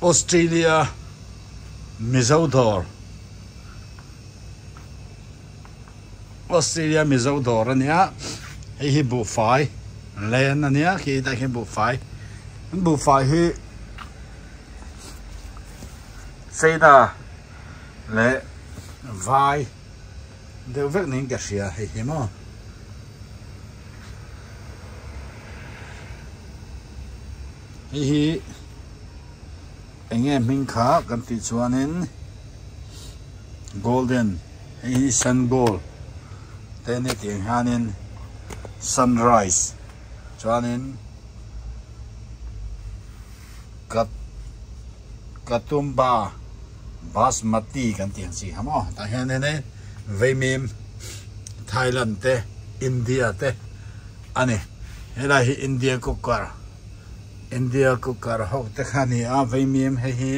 Australia Mizo dawr Australia Mizo dawr a nia hei hi buhfai len a nia khi tah khian buhfai an buhfai hi China leh vai deuh vek niin ka hria hei hi maw. Hei hi eng nge hming kha kan tih chuanin golden hei hi sun gold te a nia tih ang hianin sunrise chuanin kat katumba basmati kan tih ang chi kha maw tah hianin hei vaimim Thailand te India te a ni. Helai hi India cooker India cooker ho te kha a ni a vaimim hei hi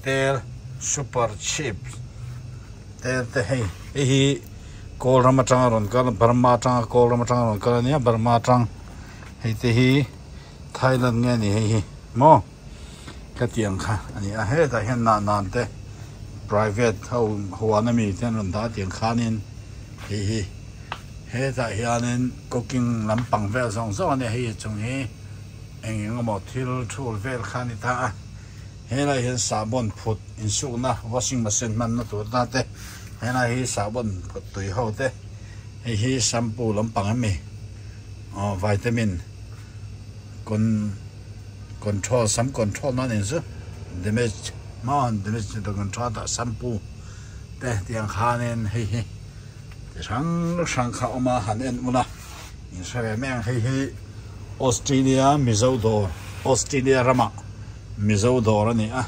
tel super cheap tel te hei hei hi kawl ram atanga rawn kal Burma atanga kawl ram atanga rawn kal a nia Burma atang hei te hi Thailand nge ni hei hi maw khatiang kha a ni a hetah hian nah nan te private ho huan ami te an rawn dah tiang khanin hei hi. Hetah hianin cooking lampang vel zawng zawng a nia, hei chung hi eng eng emaw thil thul vel kha a ni ta a, helai hian sahbawn phut insukna washing machine hmanna tur ta te, helai hi sahbawn phut tui ho te, hei hi shampoo lampang em ni aw vitamin con control sam control na nen chu damage maw damage ni ta control ta shampoo te tiang khanin hei hi. Ti hrang hrang kha awm a han en ula in hre ve mai ang hei hi Australia Mizo dawr Australia ramah Mizo dawr a ni a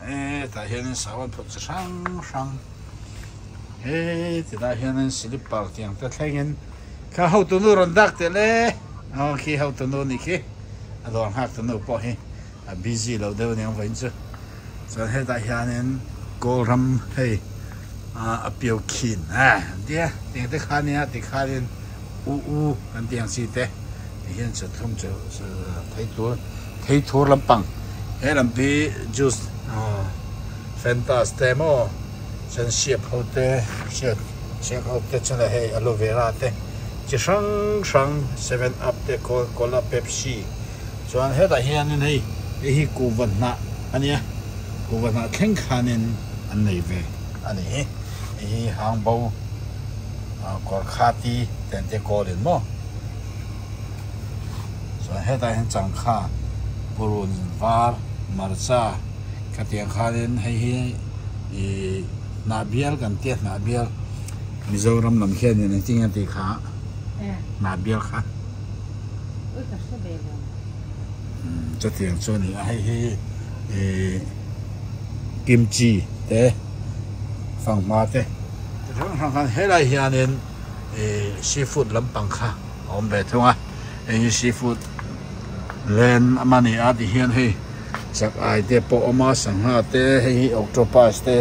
hetah hianin sawan phut chi hrang hrang heti lai hianin slipper tiang te thlengin kha hotunu rawn dak teh le aw khi hotunu ni khi a dawr nghak tunu pawh hi. A busy lo deuh aniang vawiin chu. Chuan hetah hianin kawl ram hei a piau khin a an ti a tiang te kha ania tikhanin u u kan tih ang chi te ti hian chu thum chu thei tur thei thur lampang he lam pi juice fentas te maw chuan siap ho te siap siap ho te chuan hei aloe vera te chi hrang hrang seven up te cola pepsi. Chuan hetah hianin hei hei hi kuhva hnah a nia, kuhva hnah thleng khanin an nei ve a ni hi. Hei hi hangbo kawr khati te an tia kawlin maw. Chuan hetah hian changkha purun var hmarcha khatiang khanin hei hi ih hnah bial kan tia hnah bial Mizoram lam hianin engtin nge an tih kha hnah bial kha. Chutiang chu a ni a hei hi ih kimchi te fanghma te chi hrang hrang khan helai hianin ih seafood lampang kha a awm ve thung a hei hi seafood len a ni a ti hian hei chak ai te pawh a awm a sangha te hei hi octopus te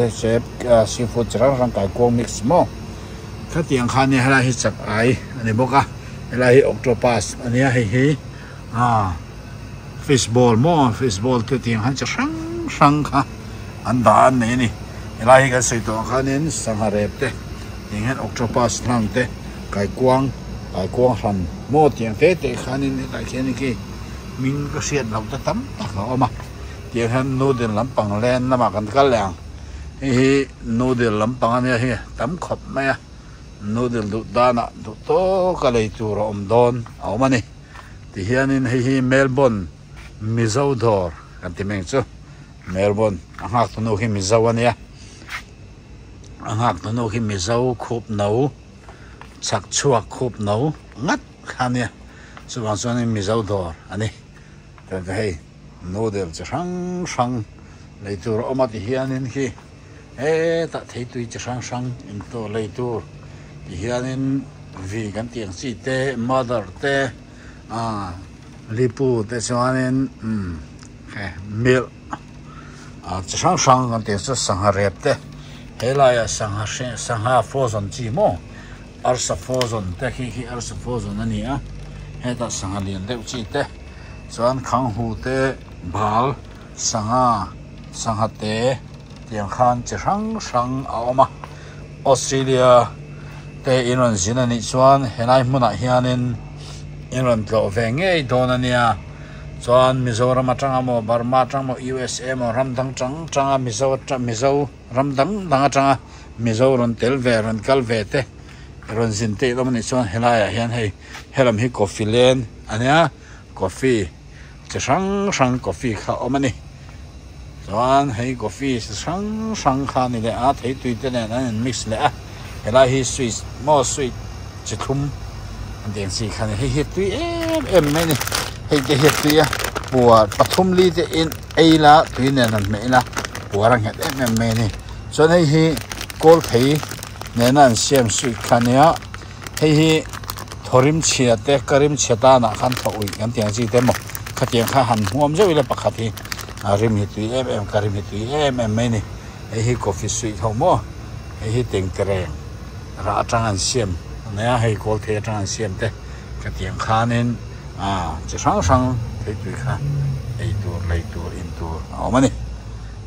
seafood chi hrang hrang kaikuang mix maw khatiang khan helai hi chak ai a ni bawk a. Helai hi octopus a nia hei hi ah fish ball maw fish ball te tiang han chi hrang hrang kha an dah an nei a ni helai hi kan sawi tawh ang khanin sangha rep te tiang hian octopus hlang te kaikuang kaikuang hran maw tiang te te khanin hetah khian khi hming ka hriat loh te tam tak a awm a tiang hian noodle lampang len lamah kan kal leh ang hei hi noodle lampang a nia hei tam khawp mai a. Noodle duh danah duh tawka lei tur a awm dawn a awm a ni. Tihianin hei hi Melbourne Mizo dawr kan ti mai ang chu. Melbourne a nghak tunu khi Mizo a nia. A nghak tunu khi Mizo khup no chhak chhuak khup no ngat kha a nia. Chuvang chuanin Mizo dawr a ni. Hei noodle chi hrang hrang lei tur a awm a tihianin khi. Hetah theitui chi hrang hrang intawh lei tur ti hianin vi kan tih ang chi te mother te ah lipu te chuanin umm he milk ah chi hrang hrang kan tih ang chu sangha rep te helaiah sangha hre sangha frozen chi maw arsa frozen te khi khi arsa frozen a ni a hetah sangha lian deuh chi te chuan khanghu te bal. Sangha sangha te tiang khan chi hrang hrang a awm a Australia te in rawn zin a nih chuan helai hmunah hianin in rawn tlawh ve ngei dawn a nia chuan Mizoram atanga maw Burma atang maw USA maw ram dang chang changa Mizo Mizo ram dang dang atanga Mizo rawn tel ve rawn kal ve te rawn zin te awm a nih chuan helaiah hian hei helam hi coffee len a nia coffee. Chi hrang hrang coffee kha a awm a ni. Chuan hei coffee chi hrang hrang kha a ni leh a, theitui te nen an in mix leh a. Helai hi sweet maw sweet chi thlum an tih ang chi kha a ni. Hei hi a tui em em mai a ni. Hei te hi a tui a, puar pathum li te in ei la tui nen han hmeh ila puar a nghet em em mai a ni. Chuan hei hi kawl thei nena an siam sweet kha a nia. Hei hi thawrim chhia te ka rim chhe tanah khan thaw uih kan tih ang chi te maw khatiang kha han hmuam zeuh ila pakhat hi a rim hi tui em em ka rim hi tui em em mai a ni hei hi coffee sweet ho maw hei hi tengtereng rah atang an siam a nia hei kawl thei atang an siam te khatiang khanin ah chi hrang hrang thei tui kha ei tur lei tur in tur a awm a ni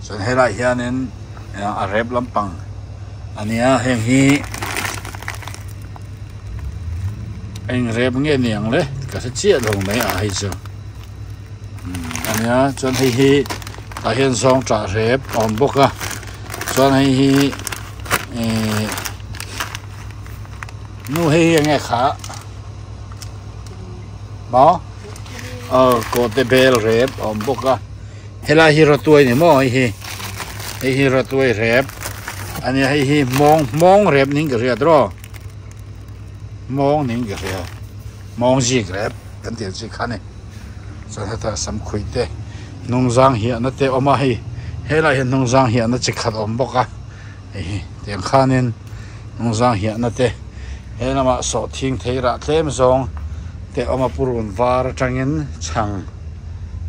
chuan helaiah hianin a rep lampang a nia heng hi eng rep nge ni ang le ka hre chiah lo mai a hei chu a nia chuan hei hi tah hian zawng tah rep a awm bawk a chuan hei hi ihh nu hei hi enge kha maw aw kawhte bel rep a awm bawk a. Helai hi rawtuai ni maw hei hi hei hi rawtuai rep a nia hei hi hmawng hmawng rep niin ka hria tiraw hmawng niin ka hria hmawng zik rep kan tih ang chi kha a ni chuan hetah samkhuih te hnungzang hiahna te a awm a hei helaiah hian hnungzang hiahna chi khat a awm bawk a hei hi tiang khanin hnungzang hiahna te he lamah sawhthing thei rah tlem zawng te a awm a purun var atangin chhang.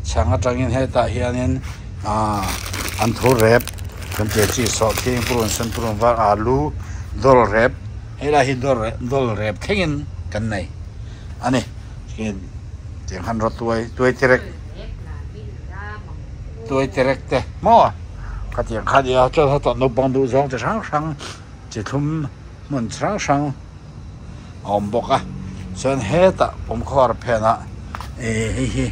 Chhang atangin hetah hianin aaa an thu rep kan tih chi sawhthing purun sen purun var alu dawl rep helai hi dawl dawl rep thlengin kan nei a ni tiang khan rawtuai tuai terek tuai terek te maw khatiang kha nia chuan hetah naupang duh zawng chi hrang hrang chi thlum hmun chi hrang hrang. a awm bawk a chuan hetah awmkhawr phenah ih hei hi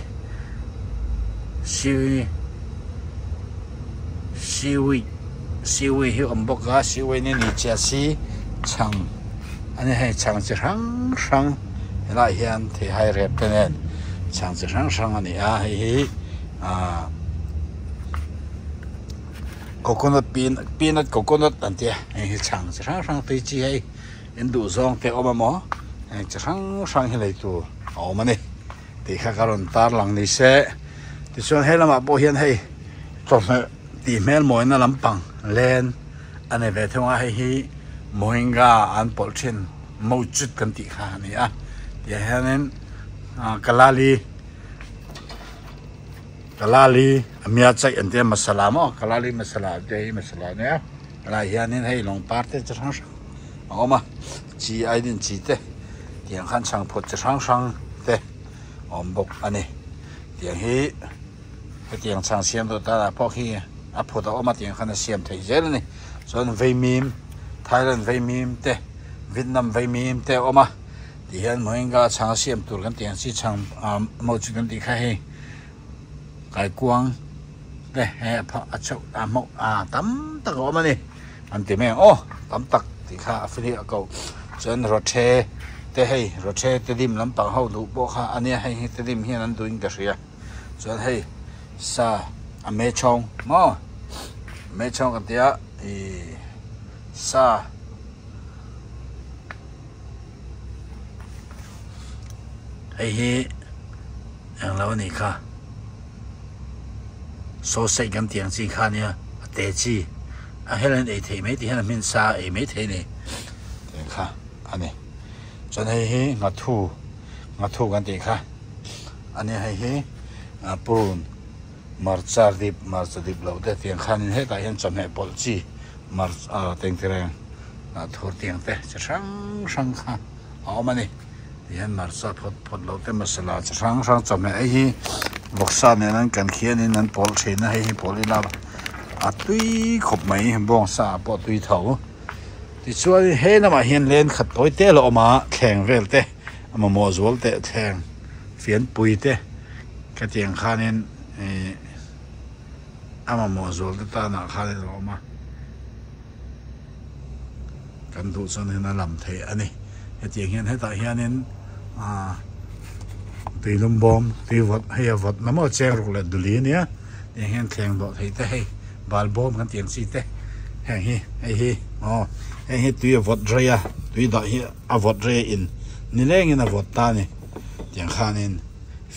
siwi siwi siwi hi a awm bawk a siwi ni ni chiah si chhang a ni hei chhang chi hrang hrang helaiah hian theihai rep te nen chhang chi hrang hrang a ni a hei hi ahh coconut peanut coconut an tia hei hi chhang chi hrang hrang tui chi hei. In duh zawng te awm a maw? Heng chi hrang hrang hi lei tur a awm a ni tih kha ka rawn tar lang ni se. Tichuan he lamah pawh hian hei chawhmeh tih hmel mawina lampang len a nei ve thung a, hei hi mohinga an pawlh thin mochut kan tih kha a ni a. Tiah hianin kalali kalali a mia chaih an tia masala maw kalali masala an tia hei masala a nia. Helaiah hianin hei lawngpar te chi hrang hrang a awm a chi aidin chi te tiang khan chhang phawt chi hrang hrang te a awm bawk a ni tiang hi hetiang chhang siam duh tan ah pawh khi a phut a awm a tiang khan a siam theih zel a ni chuan vaimim Thailand vaimim te Vietnam vaimim te a awm a ti hian mohinga chhang a siam tur kan tih ang chi chhang ah maw chu kan tih kha hei. Kaikuang te he a phah a chhoh a hmawk a tam tak a awm a ni an ti mai ang aw tam tak tih kha a fili a ko chuan rawthe te hei rawthe te dim lampang ho duh pawh kha a nia hei hi te dim hian an duhin ka hria chuan hei sa a me chhawng maw me chhawng kan tia ih sa. Hei hi eng lo a nih kha sausage kan tih ang chi kha ania a te chi a hel an ei theih mai tih hian a hmin sa a ei mai thei a ni tih kha a ni chuan hei hi nghathu nghathu kan tih kha a nia hei hi purun hmarcha dip hmarcha dip loh te tiang khanin hetah hian chawhmeh pawlh chi hmarcha tengtereng ah thur tiang te chi hrang hrang kha a awm a ni. Tihian hmarcha phawt phawt loh te masala chi hrang hrang chawhmeh ei hi. Vawksa nen an kan khianin an pawlh thin a, hei hi pawlh ila a tui khawp mai bawngsa ah pawh tui tho. Tichuan he lamah hian len khat tawi te a la awm a, thleng vel te a mamawh zual teh thleng fianpui te khatiang khanin ih a mamawh zual te tanah khanin a awm a. Kan duh chuan hian a lam theih a ni. Hetiang hian hetah hianin aaa tuilum bawm tui vawt hei a vawt na maw cheng ruk leh duli a nia tiang hian thleng dawh theih te hei bal bawm kan tih ang chi te heng hi hei hi aw heng hi tui a vawt rei a tui dah hi a vawt rei a in nilengin a vawt ta a ni tiang khanin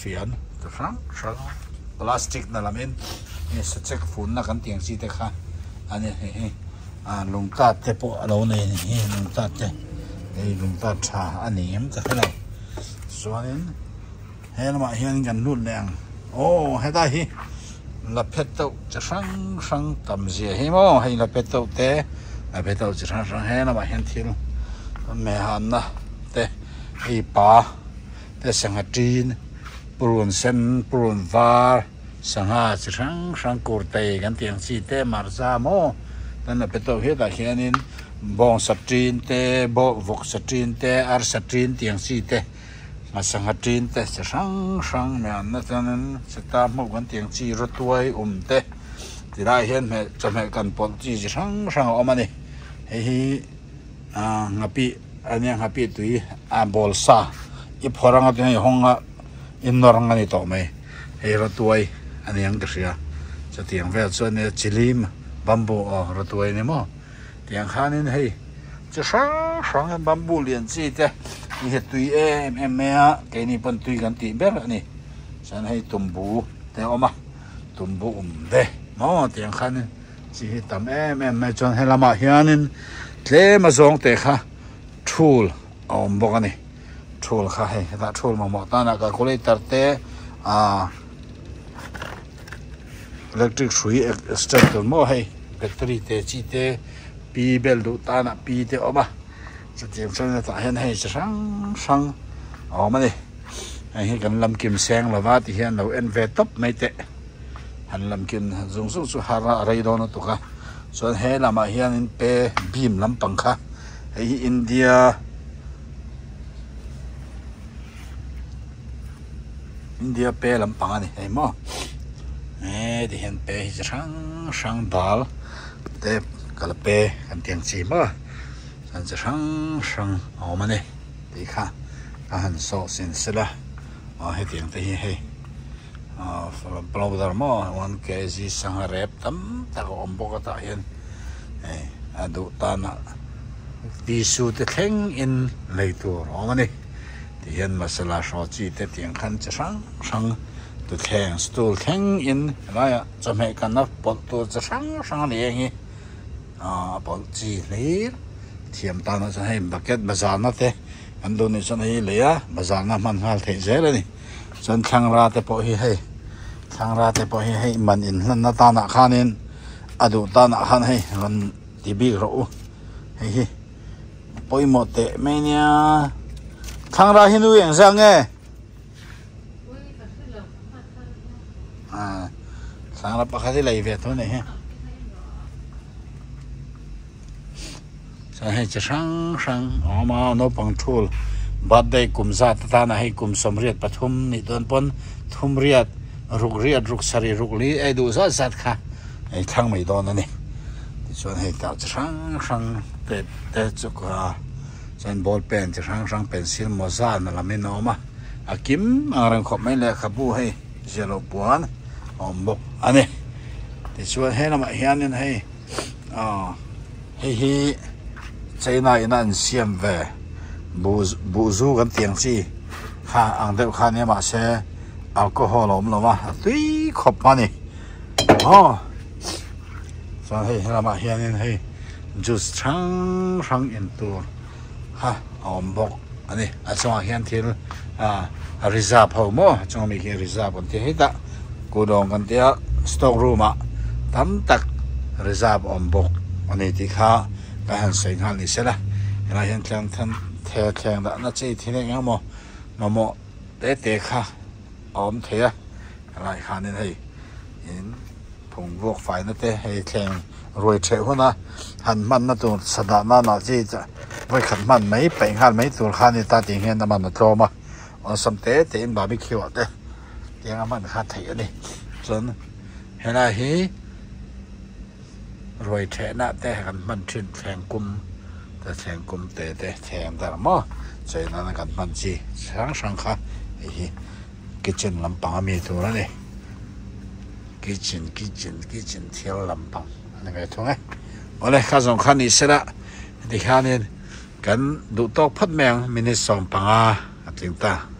fian chi hrang hrang plastic na lamin hei sachek funna kan tih ang chi te kha a ni hei hi ah lungtat te pawh a lo nei a ni hi lungtat te hei lungtat tha a ni em ka hre lo chuanin he lamah hian kan lut leh ang aw hetlai hi la phet deuh chi hrang hrang tam zia hi maw hei la phet deuh te la phet deuh chi hrang hrang he lamah hian thil mehhanna te hei pa. Te sangha tin, purun sen, purun var, sangha chi hrang hrang kurtei kan tih ang chi te marza maw kan la pe tawh hiatah hianin bawngsa tin te vawksa tin te arsa tin tih ang chi te sangha tin te chi hrang hrang mianna chuanin seta hmuh kan tih ang chi rawtuai um te tilai hian hmeh chawhmeh kan pawlh chi chi hrang hrang a awm a ni hei hi. Ahh nghapih a nia nghapih tui a bawl sa i phawrh anga chuan i hawng a i nawr ang a ni tawh mai hei rawtuai a ni ang ka hria chutiang vel chuan nia chilim bamboo aw rawtuai a ni maw tiang khanin hei chi hrang hrang hian bamboo lian chi te hi hi tui em em mai a keini pawn tui kan tih ber a ni chuan hei tumbu te a awm a tumbu awm ve maw tiang khanin. Chi hi tam em em mai chuan he lamah hianin tlem a zawng teh kha thul a awm bawk a ni thul kha hei hetah thul mamawh tanah calculator te ahh electric hrui extend tur maw hei battery te chi te pi bel duh tanah pi te a awm a chutiang chuan hetah hian hei chi hrang hrang a awm a ni hei hi kan lam kim seng lova ti hian lo en ve tawp mai teh. Han lam kin zung zung chu har a rei dawn lutuk a chuan he lamah hianin pe beam lampang kha hei hi India India pe lampang a ni hei maw he ti hian pe hi chi hrang hrang dal te kal pe kan tih ang chi maw chuan chi hrang hrang a awm a ni tih kha ka han sawh sin sela aw hetiang te hi hei. Powder maw 1 kg sangha rep tam tak a awm bawk a tah hian hei a duh tana tissue te thleng in lei tur a awm a ni ti hian masala hraw chi te tiang khan chi hrang hrang tuthleng stool thleng in helaiah chawhmeh kanna pawlh tur chi hrang hrang a ni eng hi a pawlh chi hlir thiam tana chuan hei bucket bazarna te kan duh nih chuan hei lei a bazarna hman nghal theih zel a ni. Chuan thlangra te pawh hi hei thlangra te pawh hi hei man inhlanna tanah khanin a duh tanah khan hei rawn ti bik rawh u hei hi pawimawh teh mai nia thlangra hi nui eng zah nge ah thlangra pakhat hi lei ve tho nei hi Chuan hei chi hrang hrang a awm a naupang thul birthday kum zat atana hei kum 83 nih dawn pawn thum riat ruk riat ruk sarih ruk li ei duh zat zat kha hei thlang mai dawn a ni tichuan hei tah chi hrang hrang te te chu kha chuan ball pen chi hrang hrang pencil mawza na lamin a awm a a kim ang reng khawp mai lehkhabu hei ziah loh puan a awm bawk a ni tichuan he lamah hianin hei. Aw hei hi China in a an siam ve buh buh zu kan tih ang chi kha ang deuh kha ania mahse alcohol a awm lo a a tui khawp a ni aw chuan hei helamah hianin hei juice hrang hrang in tur kha a awm bawk a ni a chungah hian thil ah reserve ho maw a chunga mi khi reserve an ti hetah kudawng kan tia stock room ah tam tak reserve a awm bawk a ni tih kha ka han sawi nghal ni sela helai hian thleng then thel thleng dahna chei thil eng emaw mamawh te te kha a awm thei a. Helai khanin hei in phung vuak faina te hei thleng ruai theh huna han hmanna tur sadah nana chi vawi khat hman mai paih nghal mai tur kha a ni ta tih hian a man a tlawm a awlsam te te in barbecue ah te tiang a hman kha theih a ni chuan helai hi ruai thehna te kan hman thin thleng kum te thleng kum te te thleng dar maw chei nana kan hman chi hrang hrang kha hei hi. Kitchen lampang a mi tur a ni. Kitchen kitchen kitchen thil lampang a ni ve thung e. Awle kha zawng kha ni sela tikhianin kan duh tawk phawt mai ang minute 15 a tling ta.